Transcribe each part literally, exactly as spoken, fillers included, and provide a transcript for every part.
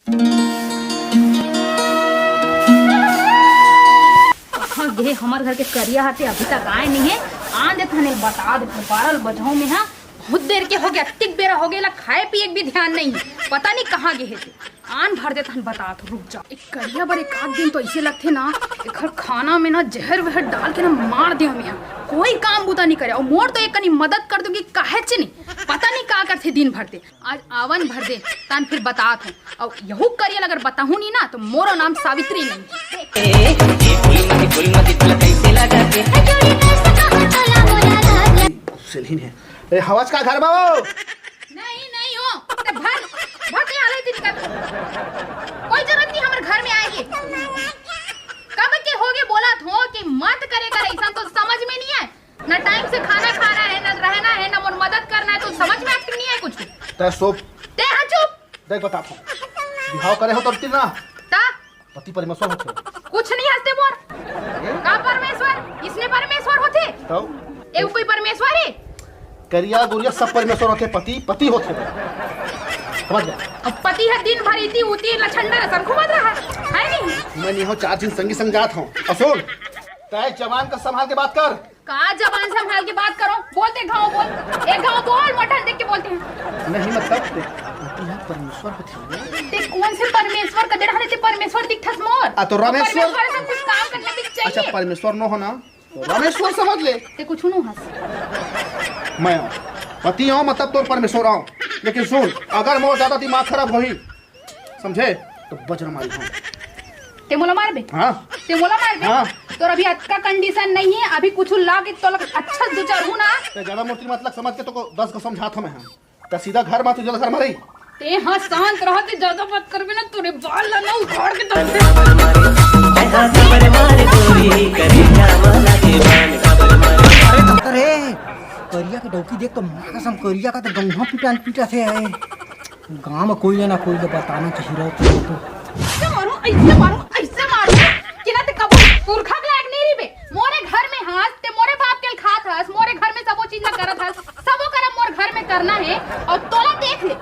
कहाँ गे हमर घर के करिया हते, अभी तक आए नहीं है। आन देत हन, बता दे, बारह बजहूँ में हा। बहुत देर के हो गया, अतिक बेरा हो गया, खाए पिए के भी ध्यान नहीं है, पता नहीं कहाँ गे हे ते। आन भर देत हन, बता तो रुक जा। एक करिया बर एक आध दिन तो ऐसे लगथे ना, एकर खाना में ना जहर वहर डाल के ना मार दे हमें। कोई काम बूता नहीं करे, और मोर तो एक कनी मदद कर दूंगी, काहेच नहीं, पता नहीं का करथे दिन भर ते। आज आवन भर दे, तान फिर बतात हूँ। और यहू करिया अगर बताहूँ नहीं ना, तो मोरो नाम सावित्री नहीं। सेलिन है। ए, हवस का घर में हो? नहीं, नहीं हो। ते भर, भर के आले दिन का। कोई जरूरत नहीं हमर घर में आए के। कब के होगे बोलत हो कि मत करे कर, ऐसा तो समझ में नहीं आए। ना टाइम से खाना खाना है, ना रहना है, ना मोर मदद करना है, तो समझ में आते नहीं है कुछ। तै सोप। ते हाँ चुप। देख बता तू, बिहाव करे हो तब ना। ता? पति परमेश्वर होथे। कुछ नहीं हंसते मोर। का परमेश्वर? इसने परमेश्वर होथे? तो? ए कोई परमेश्वर है? करिया गोरिया सब परमेश्वर होथे, पति पति होथे। समझ गया? अब पति है दिन भर इती उती लछंडा रसन घूमत रहा है नहीं? मैं नहीं हूँ, चार दिन संगी संग जात हूँ। और सुन, तय जवान का संभाल के बात कर। का जबान संभाल के बात करो? बोलते घाव बोल, एक घाव बोल, मटन देख के बोलते हैं। नहीं मतलब, पति परमेश्वर होथे। ते कौन से परमेश्वर का जड़ा ते परमेश्वर दिखथस मोर? आ, तो रामेश्वर। परमेश्वर से कुछ काम करने भी चाहिए। अच्छा, परमेश्वर नो हो ना, तो रामेश्वर समझ ले। ते कुछ नो हस। मैं हूँ। पति हूँ, मतलब तोर परमेश्वर हूँ। लेकिन सुन, अगर मोर ज्यादा दिमाग खराब होही, समझे? तो बजर मारी हूँ। ते मोला मारबे? हाँ। ते मोला मारबे? हाँ। तोर अभी अतका कंडीशन नहीं है, अभी कुछ ला के तोला अच्छा दो चार हूँ ना। ते ज्यादा मोटी मतलब समझ के तो को दस को समझात हूँ मैं, हाँ। तो सीधा घर मा तू, ज्यादा घर मा रही। ते हाँ, शांत रह, ते ज्यादा बात करबे ना, तोरे बाल ला ना उखाड़ के तोड़ दे। अरे, करिया के डौकी देख तो माँ कसम, करिया का तो गौहा पिटान पीटा से है। गाँव में कोई ना कोई तो बताना चाहिए रहो तो। ऐसे मारो, ऐसे मारो, ऐसे मारो कि ना ते कबो पुरखा के लायक नहीं रहिबे। मोरे घर में हस, ते मोरे बाप के खात हस, मोरे घर में सबो चीज ला करत हस, सबो करम मोर घर में करना है। और तोला देख ले,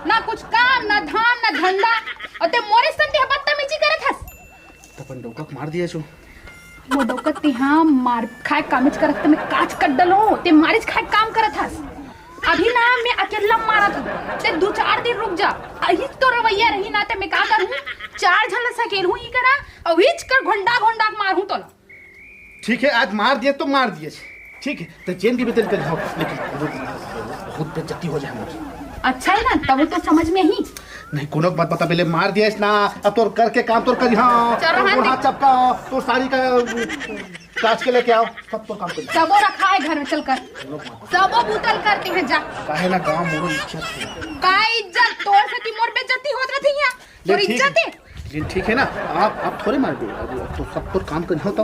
ना कुछ काम, ना धाम, ना धंधा, और ते मोरे संग ते बदतमीजी करत हस। त अपन डौका के मार दिया छो। वो डौका ते हाँ मार खाए कामेच करत, ते मैं काच कट डलो, ते मारिच खाए काम करत हस। अभी ना मैं अकेला मारत हूँ, ते दो चार दिन रुक जा। अही तो रवैया रही ना, ते मैं का करूँ? चार झन ला सकेल हूँ ही करा, और हिच कर घोंडा घोंडा के मार हूँ तोला। ठीक है, आज मार दिए तो मार दिए छे। ठीक है, तो जेन भी बदल कर जाओ, लेकिन बहुत, बहुत बेइज्जती हो जाए हमारी। अच्छा है ना, तब तो समझ में ही। नहीं, कोनो बात बता, पहले मार दिए ना, अब तोर करके काम तोर करी, हाँ, चल रहा तोर है। हाथ चपका, तोर साड़ी का काच के लेके आओ, सब तोर काम करी। सबो रखा है घर में, चल कर। सबो बोतल करते हैं, जा। काहे ना गाँव मोरो इज्जत है। का इज्जत? तोर से ती मोर बेइज्जती होत रहती है। ले, तोर ठीक इज्जत है। है। ले, ठीक है ना, आप, आप थोड़े मार दो, अब, अब तो सब तोर काम करी हो तो।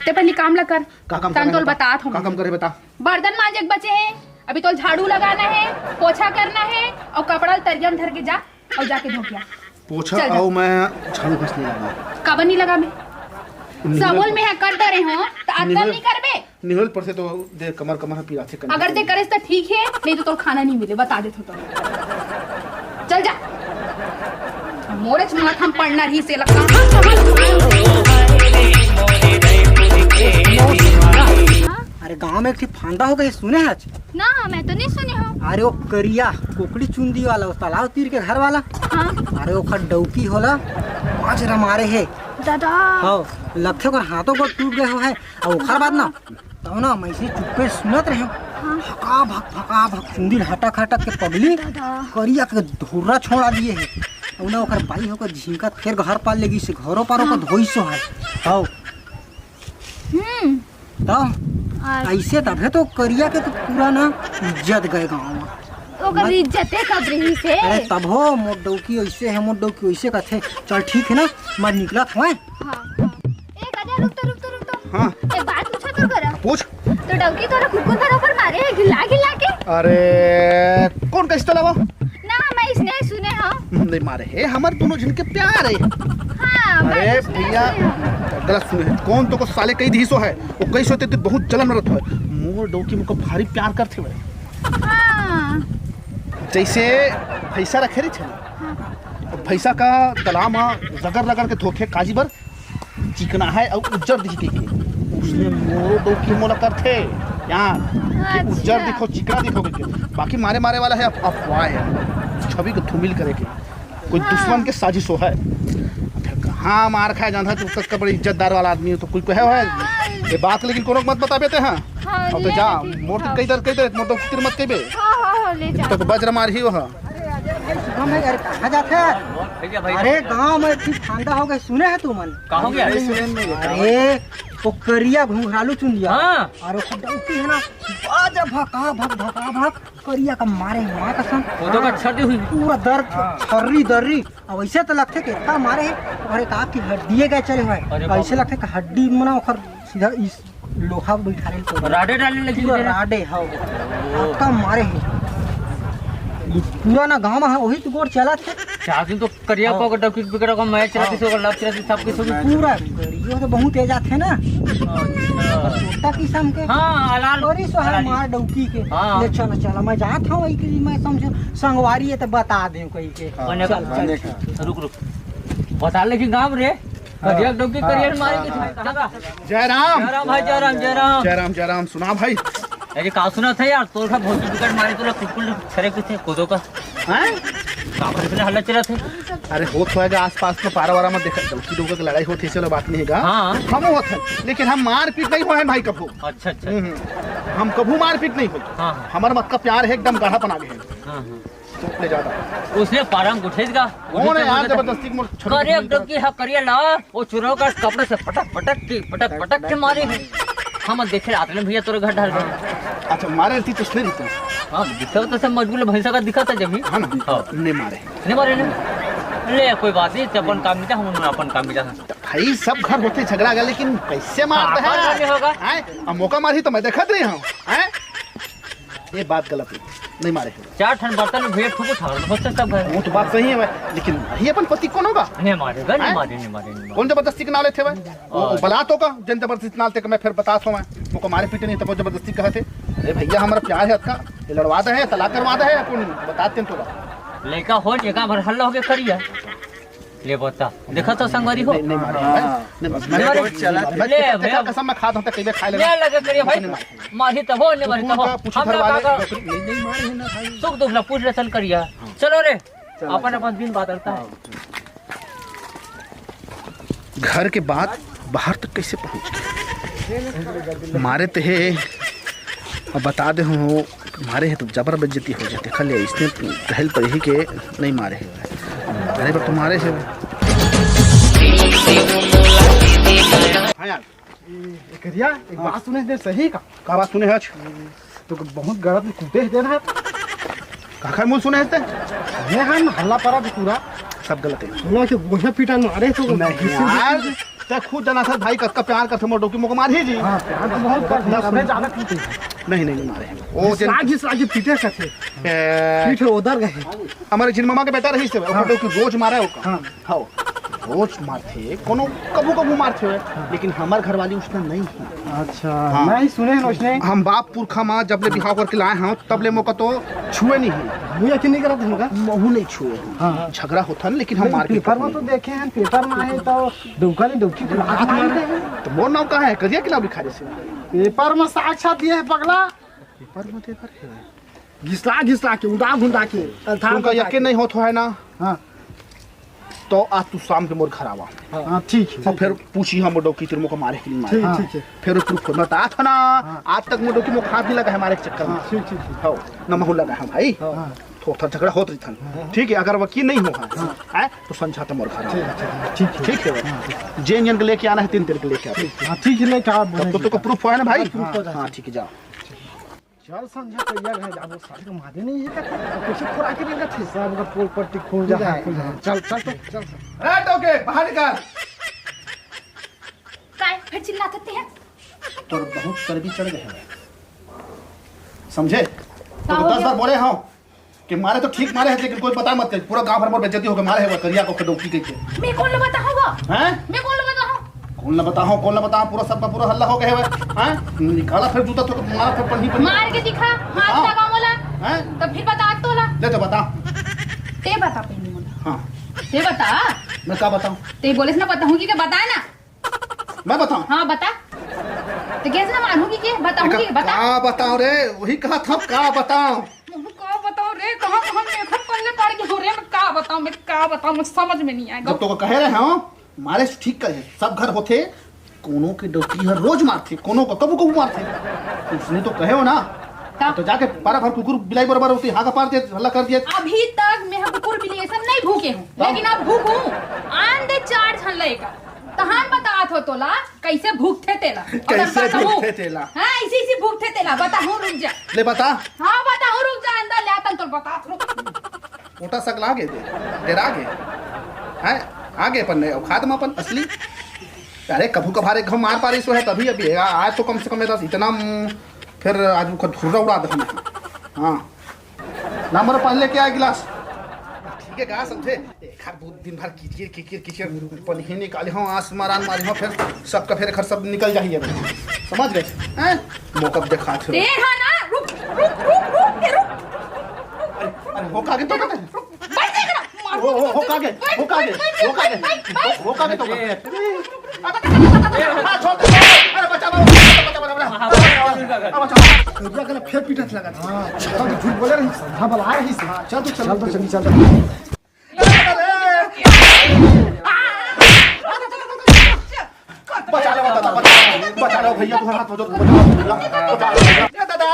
ते पहले काम ला कर। का काम तान करे तोल बता? बतात हूँ। का काम करे बता? बर्तन मांजे के बचे हैं, अभी तोल झाड़ू लगाना है, पोछा करना है, और कपड़ा तरिया में धर के जा, और जाके धो के आ। पोछा चल जा। आओ, मैं झाड़ू घस नहीं लगा। काबर नहीं लगा मैं? नहीं सबोल लगा। में है कर डरे हो, तो अतका निहुल, नहीं करबे? निहुल पर से तो दे कमर, कमर पीरा थे। अगर दे करेस तो ठीक है, नहीं तो तोर खाना नहीं मिले, बता देत हो तो। चल जा। मोरेच माथा में पड़ना रही से लगता। अरे गांव में एक ठी फांदा हो गई, सुने हच? ना, मैं तो नहीं सुने हूँ। अरे वो करिया कोकड़ी चुंदी वाला, वो तालाब तीर के घर वाला। हाँ। अरे ओखर डौकी होला, पांच रा मारे है। दादा। हाँ, लगथे ओकर हाथों को टूट गए हो है। और ओखर बाद ना, तब ना मैं इसी चुप्पे सुनत रहे हूँ। हाँ। भका भक, भका भक, चुंदी हटक हटक के पगली दादा। करिया के धुर्रा छोड़ा दिए है। और ना ओकर बाई होकर झिंकत फिर घर पार लेगी से घरों पर ओकर हाँ। धोई सो है। हाँ। हम्म। तो और ऐसे तभे तो करिया के तो पूरा ना इज्जत गए गाँव में। ओकर मत इज्जते कब रही से? अरे तब हो, मोर डौकी ऐसे है, मोर डौकी ऐसे कथे। चल ठीक है ना, मैं निकलत हूँ। हाँ, हाँ। ए, गजा, रुक तो, रुक तो, रुक तो। हाँ। एक बात पूछा तो करा। पूछ। तो डौकी तोरा कुकुर भर ऊपर मारे है, घिला, घिला के? अरे, कौन कहिस तोला वो? ना, मैं इसने सुने हूँ। नहीं मारे है, हमारे दोनों जन के प्यार है। हाँ, अरे मैं इसने भैया, सुने हूँ। गलत सुने है। कौन तो को साले कही दिहिस हो है? वो कहिस होते तो बहुत जलन रहत हो। मोर डौकी मुझको भारी प्यार करते हुए। हाँ। जैसे भैंसा रखे रही छे ना, हाँ। अब भैंसा का तलाब म रगड़ रगड़ के धोथे, काजी बर चिकना है अउ उज्जर दिखे के। उसने मोरो डौकी मोला करथे यार, कि उज्जर अच्छा। दिखो, चिकना दिखो के। बाकी मारे मारे वाला है अफ-, अफवाह है, छवि को धूमिल करे के। कोई हाँ। दुश्मन के साजिश हो है। फिर कहाँ मार खाए जाना है, तू कतका बड़े इज्जतदार वाला आदमी हो, तो कोई कहे हो है? ये बात लेकिन कोनो को मत बताबे ते, हाँ? हाँ, अब तो ले जा, लेती मोर हूँ। कई दर, कई दर, मोर तो फिर मत कहिबे। हाँ, हाँ, हाँ, ले जा। तो बज्र मार ही हो, हाँ। अरे, अजय भाई, शुभम भाई, अरे, कहाँ जाते हैं? भैया, भैया। अरे, गाँव में एक ठिक फंदा हो गए, सुने है तुमन? का हो गया? अरे, सुने नहीं, अरे, वो करिया घुंघरालू चुंदिया। हाँ। और वो डौकी है ना, बाज भका भक, भका भक, करिया का मारे, माँ कसम। वो तो का छर्री हुई। पूरा दर्द, हाँ। छर्री दर्री। अब ऐसे तो लगथे कि इतना मारे है, अरे, का की हड्डिये गए चले हुए। अरे ऐसे बाप रे। लगथे कि हड्डी मना ओकर सीधा इस लोहा बैठाले तो राडे डाले लगी पूरा रे। राडे, हाँ। ओ। आपका मारे है। पूरा ना गाँव में है, वही तो गोड़ चला थे। चार दिन तो करिया हाँ। को डौकी बिगड़ा को मैच रहती हाँ। सो लग रहती सब कुछ। पूरा करियो तो बहुत तेज आथे ना। अच्छा। छोटा किस्म के। हाँ, अलाल। बड़ी सो है अलाल। मार डौकी के। हाँ। ले चल, चल, मैं जात हूँ, वही के लिए मैं समझो संगवारी है तो बता दें कोई के। हाँ। बने चल, का? चल। बने का? रुक, रुक। बता ले कि गाँव रे। हाँ। करिया डौकी हाँ। करिया मारे हाँ, की हाँ। कहाँ? जय राम। जय राम भाई, जय राम, जय राम। जय राम, जय राम। सुना भाई। अरे का सुना था यार, तोर का भौजी बिकट मारे तोला कुकुर छरे के थे, कोदो का। हैं? का करे इतने हल्ला चला थे? अरे होत होएगा आसपास में पारा वारा में देखा, डौकी डौका के लड़ाई होत है, चलो बात नहीं है गा। हाँ। हम होत है, लेकिन हम मारपीट नहीं होए हैं भाई कभू। अच्छा, अच्छा। हम्म, हम्म। हम कभू मारपीट नहीं होई। हाँ, हाँ। हमार मत का प्यार है एकदम गाढ़ा पना गए हैं। हाँ, हाँ। ले जाता। उसने पारंग उठेगा। कौन है यार जबरदस्ती के मोर छोटे करे को एकदम की हाँ करिया ना, वो चुरो का कपड़े से पटक पटक के, पटक पटक के मारे है। हम देखे आते ना भैया तोरे घर ढाल गए। अच्छा, मारे रहती तो उसने रहती। हाँ, दिखा तो सब मजबूर भैंसा का दिखा था जब ही। हाँ ना? हाँ। नहीं मारे। नहीं मारे ना? ले, कोई बात नहीं, ते अपन काम मिला, हम अपन काम मिला। भाई, सब घर होते झगड़ा गया, लेकिन कैसे मारते हाँ, हैं? नहीं होगा। हैं? अब मौका मारी तो मैं देखत रही हूँ। हैं? ये बात गलत है, नहीं मारे। चार ठन बर्तन में भैया ठुक उठा रहे, होते सब घर। वो तो बात सही है भाई, लेकिन ये अपन पति कौन होगा? नहीं मारेगा, नहीं हैं? मारे, नहीं मारे, नहीं मारे। कौन जबरदस्ती के नाव लेते भाई? वो और बला तो का, जन जबरदस्ती नाल ते का मैं फिर बता सो मैं। वो को मारे पीटे नहीं तो वो जबरदस्ती कहते। अरे भैया, हमारा प्यार है अतका, ये लड़वा दे है, तलाक करवा दे है, अपन बताते हैं तोरा। लड़का हो, निका भर हल्ला हो गया करिया। ले बता, देखा तो संगवारी हो। नहीं, नहीं मारे। हाँ। नहीं, नहीं, नहीं मारे। नहीं मारे। ले, ले, ले, कसम मैं खाता हूँ, तो कई बार खा लेना। ले लगे करिए भाई। नहीं मारे। मारी तो हो, नहीं मारी तो हो। पूछी हम घर वाले, का, का, नहीं, नहीं मारे हैं ना भाई। सुख दुख ना पूछ ले, चल करिया। हाँ। चलो रे, चलो, अपन, चलो। अपन दिन बात करता है। हाँ। घर के बात बाहर तक कैसे पहुंच गए? मारे ते हे, अब बता दे हूँ, मारे हे तो जबर बेइज्जती हो जाते। खाली इसने कहल पर यही के नहीं मारे हे। अरे पर तुम्हारे से हाँ यार, ए, ए करिया, एक हाँ। बात सुने दे, सही का? का बात सुने हच? तो बहुत गलत में कूदे हे ना। काखर मुंह सुने हस ते? ये हम हल्ला परा के पूरा। सब गलत है। सुना कि गोहे पीटा मारे तो नहीं किसी यार, भी ते खुद जाना था भाई, कतका प्यार करथे मोर डौकी, मोको मारही जी। हाँ, प्यार तो बहुत करथे, ना हमें सुन। ज्यादा पीटे। नहीं, नहीं, नहीं मारे। वो घिसला, जिन घिसला के पीटे करथे। ए, पीठ उधर गए। हमारे जिन मामा के बेटा रही से, वो हाँ। डौकी रोज मारे ओका। हाँ। हाँ, रोज मारथे, कोनो कभू कभू मारथे, लेकिन हमर घरवाली उसने नहीं है। अच्छा, हाँ। नहीं सुने हैं उसने। हम बाप पुरखा मा जब ले बिहाव करके लाए हन, तब ले मोका तो छुए नहीं है। मुझे यकीन नहीं करत हमका। महू नहीं छुए हैं। हाँ, हाँ। झगड़ा होता है, लेकिन हम नहीं, मारपीट पेपर में करते तो देखे हैं, पेपर में आए तो डौका नहीं, डौकी को लात मारते हैं। तो मोर नाम कहाँ है? करिया के नाम लिखा जैसे। पेपर में साक्षात दिए है पगला। पेपर में तो एकर है। घिसला घिसला के, उंदा घुंदा के, अर्थात तुमका बता यकीन के। नहीं होत हो है ना? हाँ। तो आज तू शाम के मोर घर आवा। हाँ, ठीक है। और फिर पूछी हम मोर डौकी तेरे मोको मारे कि नहीं मारे। ठीक, हाँ। ठीक है। फिर तू खुद बता था ना, हाँ। आज तक मोर डौकी मोको हाथ नहीं लगा है मारे के चक्कर में। हाँ, ठीक, ठीक, ठीक। हाँ, न महू लगा है भाई। हाँ। थोड़ा थोड़ा झगड़ा होत रही था। हाँ। ठीक है, अगर वकील नहीं हो हाँ। है, तो संझा तो मोर घर आवा। ठीक है, ठीक है, ठीक है। ठीक है भाई। हाँ। जेन जेन के लेके आना है, तीन तीन के लेके आना। हाँ, ठीक है, लेके आओ, तब तो बोलेंगे। तेरे को प्रूफ है ना भाई? हाँ, प्रूफ हो जाए। हाँ, ठीक है, जाओ। चल संझा करिया घर जाबो, साले के मादे नहीं है का? अब कैसे खोरा के लेगा थे? सब का पोल पट्टी खुल जा खुल है, जाए। खुल जाए। चल, चल तो, चल, चल। ए, डौके, बाहर निकल। काय फिर चिल्लाते हैं? तोर बहुत चर्बी चढ़ गए है। समझे? का तो हो दस गया? बार बोले हाँ कि मारे तो ठीक मारे है, लेकिन कोई पता मत कर, पूरा गांव भर में बेइज्जती होकर मारे है वो करिया को डौकी कह के। मैं कौन ला बताऊंगा? हैं? मैं कौन ला बताऊं? कौन ला बताऊं, कौन ला बताऊं, पूरा सबका पूरा हल्ला हो गया है। हैं? निकाला फिर जूता तो मारा फिर पन्नी पन्नी। मार के दिखा, हाथ हाँ। लगा मोला। हैं? तो फिर बता तो ला। ले तो बता। ते बता पहले मोला। हाँ। ते बता। मैं का बताऊं? ते बोलेस ना बताहूं कि के, बता ना। मैं बताऊं? हाँ, बता। ते कहेस ना मारहूं कि के, बताहूं कि के, बता। का बताऊं रे? वही कहा था, का बताऊं? मैं का बताऊं रे? कहाँ कहाँ मैं घर पल्ले पड़ गई हूँ रे? मैं का बताऊं, मैं का बताऊं, मैं समझ में नहीं आएगा। जब तो कहे रहे हो, मारे से ठीक कहे, सब घर होथे, कोनो के डौकी हर रोज मारथे, कोनो को कभू कभू मारथे। उसने तो कहे हो ना, का? तो जाके पारा भर कुकुर बिलाई बरोबर होती, हागा पार दे, हल्ला कर दिया। अभी तक मैं कुकुर बिलाई ऐसा नहीं भूके हूँ, तब? लेकिन अब भूकूं। आन दे चार झन लइका, तहान बतात हो तोला, कैसे भूकथे तेला। अगर कैसे बताहूं। भूकथे तेला? हाँ, इसी, इसी भूकथे तेला, बताहूं, रुक जा। ले बता। हाँ, बताहूं, रुक जा, अंदर ले आतन तोर बतात, रुक। ओटा सकला गे दे, डेरा गे। हैं? आ गे अपन औकात में अपन असली। अरे, कभू कभार एक घांव मार पारिस है, तभी अभी आ-, आज तो कम से कम मेरा इतना, म, फिर आज ओकर धुर्रा उड़ा दे हम। हाँ। नंबर पहले क्या है गिलास? ठीक है, गा समझे? एक हर दो दिन भर किचिर, किचिर, किचिर, पनिही निकाली हो, आस मारान मारी हो, फिर सबका फिर घर सब निकल जाही अब। समझ गए? हैं? मौका देखा थे। तेरा ना, रुक, रुक, रुक, रुक, ते रुक। अरे, अरे, हो का गे तो कहते हैं? बैठ जा ना, मार ओ, ओ, हो का गे? बैठ, हो का गे? बैठ, बैठ, हो का गे? बैठ, बैठ, बैठ। हो, हो का गे तो कहते हैं? अरे, छोड़ दे, अरे, बचा लो, बचा लो, बचा लो, बचा लो। करिया कने फेर पीटत लगत। हाँ, चल, तू झूठ बोले रही। हाँ, बला रही से। हाँ, चल, तू चल। चल, तो चल, चल। बचा लो, बचा लो, बचा लो, बचा लो भैया, तुम्हारा हाथ हो जाओ, बचा लो, बचा लो। ए दादा,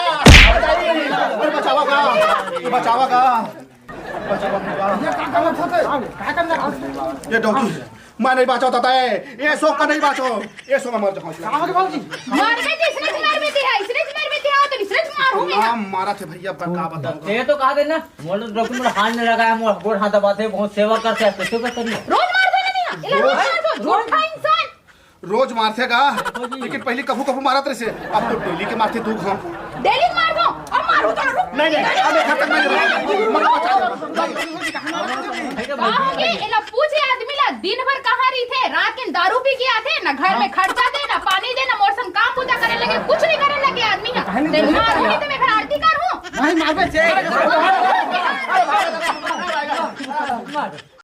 अरे बचावा का, बचावा का, बचावा का। ये का करना था? ये डौकी, मैं नहीं बाचो दादा, ए, ए सो का नहीं बाचो, ए सो मैं मर जाऊँ। कहाँ के बाबूजी? मर में तो इसने मार में दिया, इसने मार में दिया, तो इसने मार हूँ मैं। ना मारा थे भैया, पर का बताऊँ? ये तो कहा देना, मोर डौकी मोर हाथ नहीं लगाया, मोर गोड़ हाथ दबाते, बहुत सेवा करते हैं, कैसे कर करिए? रोज मार दो ना मियाँ, इला रोज मार दो, झूठा इंसान। रोज मारथे गा, लेकिन पहली कभू कभू मारत रहिसे, अब तो डेली के मारथे दू घांव। डेली मार दो, अब मारो तो रुक। नहीं, नहीं, अब एक हाथ तक नहीं रुक। मत बचा। कहाँ के? एला पूछे आदमी ला, दिन भर कहाँ रहिथे? रात के दारू पी के आथे, ना घर में खर्चा दे, ना पानी दे, ना मोर संग काम पूजा करे लगे, कुछ नहीं करे लगे आदमी हा। ते मार नहीं ते मैं घर आरती कर हूँ। नहीं मारबे से।